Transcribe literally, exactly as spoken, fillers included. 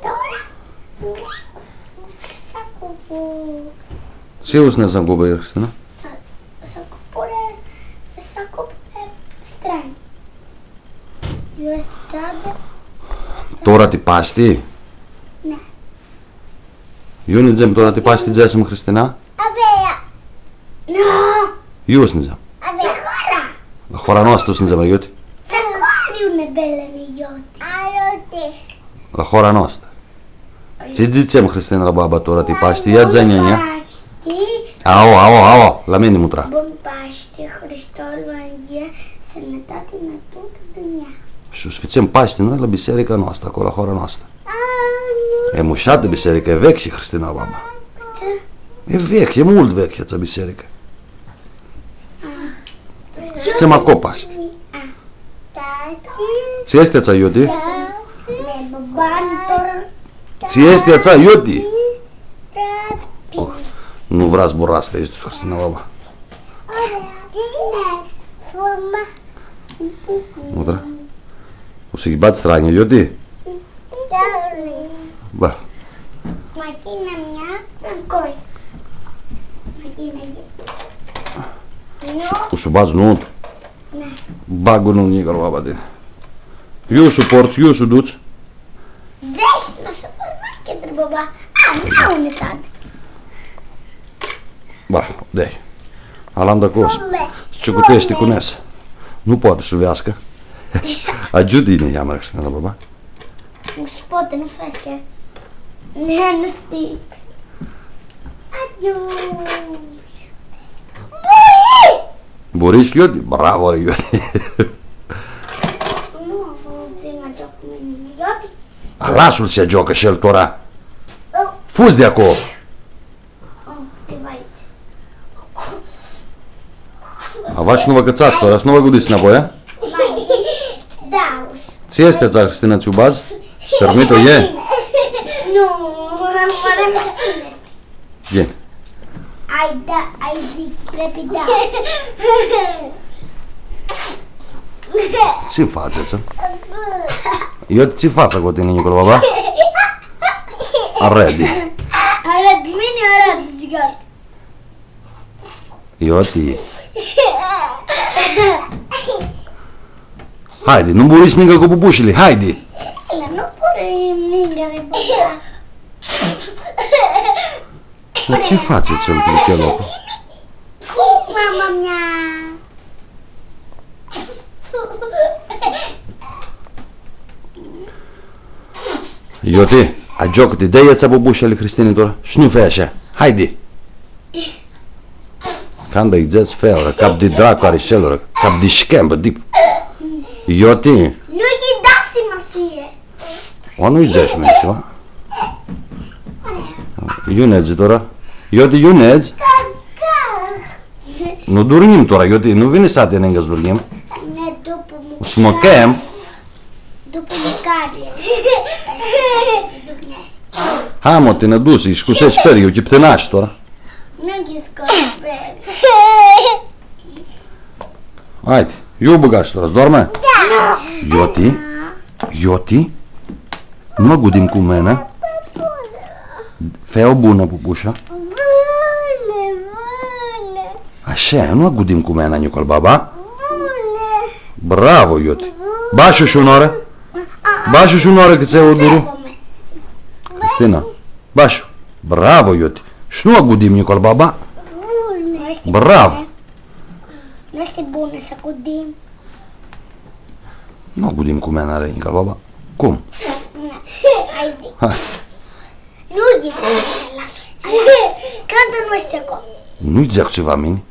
Tora s-acupurã. Tsi u s-nã s-acupurã, Cristina? S-acupurã, s-acupurã stranji. Easti tora ti Pashti? Na. Iu nidzem tora ti Pashti, dzãsim, Cristina? Avea. Nu. Iu s-nidzem? Avea. La hoara. La hoara noastrã s-nidzem, iuti? Iu ne bele, iuti. La hoara noastrã. Tsi dzãtsem, Cristina, la baba tora ti Pashti? Ia dzã-nj, ia. Ao, ao, ao, la mini mutra. Bun Pashti, Hristos vãnjie, sãnãtati nã tutã dunjea. Shi s-fãtsem Pashti noi la bisearica noastrã, aclo, la hoara noastrã. E mushatã bisearicã, e veclji, Cristina, baba. Tsi? E veclji, e multu veclji atsea bisearicã. Tsi ma copa easti? Tsi easti atsea, iuti? Tsi easti atsea, iuti? Oh, nu vrea s-zburascã, easti, Cristina, baba. Mutra? U s-lji badz stranji, iuti? Da. Ba. Machina mea, acolo. Machina e. Nu. U s-u badz, nu? Da. Bagã-u, nu, Nicola, baba, tini. Iu s-u ports, iu s-u duts? Deci, nu se poate mai către baba. A, nu au uitat. Ba, deci. Alam de acolo. Cum? S-ciucuteashti cum? Cu neasã. Nu poati s-u veascã. Agiutã-nj, ia, mã, la baba. Nu se poate, nu face. Nu, nu stii. Agiu. Buri! Burish, Ioti? Bravo, Ioti! Nu, nu țin la joc cu mine, Ioti. A, lasã-l s-gioacã shi el tora. Oh. Fudz di aclo! Oh, te va aici. Ava s-nu vã cãtsats tora, s-nu vã gudits nãpoi, a? Da. Tsi easti atsea, Cristina, tsi u badz? Stãrnit-u e? Nu, nu, nu. Ghini. Ai, da, ai zis, trebuie, da. Tsi fatsi atsea? Ioti, tsi fatsi aclo tini, Nicola, baba? Aradi. Aradi, mini aradi, tsigarã. Ioti. Haidi, nu burish ningã cu pupushili, haidi! Nu buri ningã cu pupushili. Dar tsi fatsi atsel cu chel aclo? Mama mea! Ioti, agioacã-ti, dai atsea bubusha ali Cristini tora. Shi nu fai ashi. Haidi! Canda lji dzãts fealã, cap di dracu ari shelor, cap di shcambã, di... Ioti! Nu-lji da simasii. O, nu-lji dzãts, mini, tsiva? Iu nedz tora? Ioti, iu nedz? Nu durnim tora, Ioti, nu vini sati ningã s-durnim. Ne, dupã mãcari. S-mãcãm. Dupã mãcari. Hai, mã, ti nã duts, lji scusesh peri, iu chiptinash tora. Nu-lji scusesh peri. Haidi, iu bãgash tora, s-doarmã? Da. Ioti? Ioti? Nu agudim cu mãna? Fea-u bunã, pupusha. Ashi, nu agudim cu mãna, Nicol baba. Bravo, Ioti. Bashu shi unã oarã. Bashu shi unã oarã, cã tsi-i duru. Cristina, bashu. Bravo, Ioti. Shi nu agudim, Nicol baba. Bravo. Nu easti bunã s-agudim. Nu agudim cu mãna, Nicol baba. Cum? Haidi. Hai. Nu e. Canda nu easti aclo. Nu-lji dzãc tsiva, mini.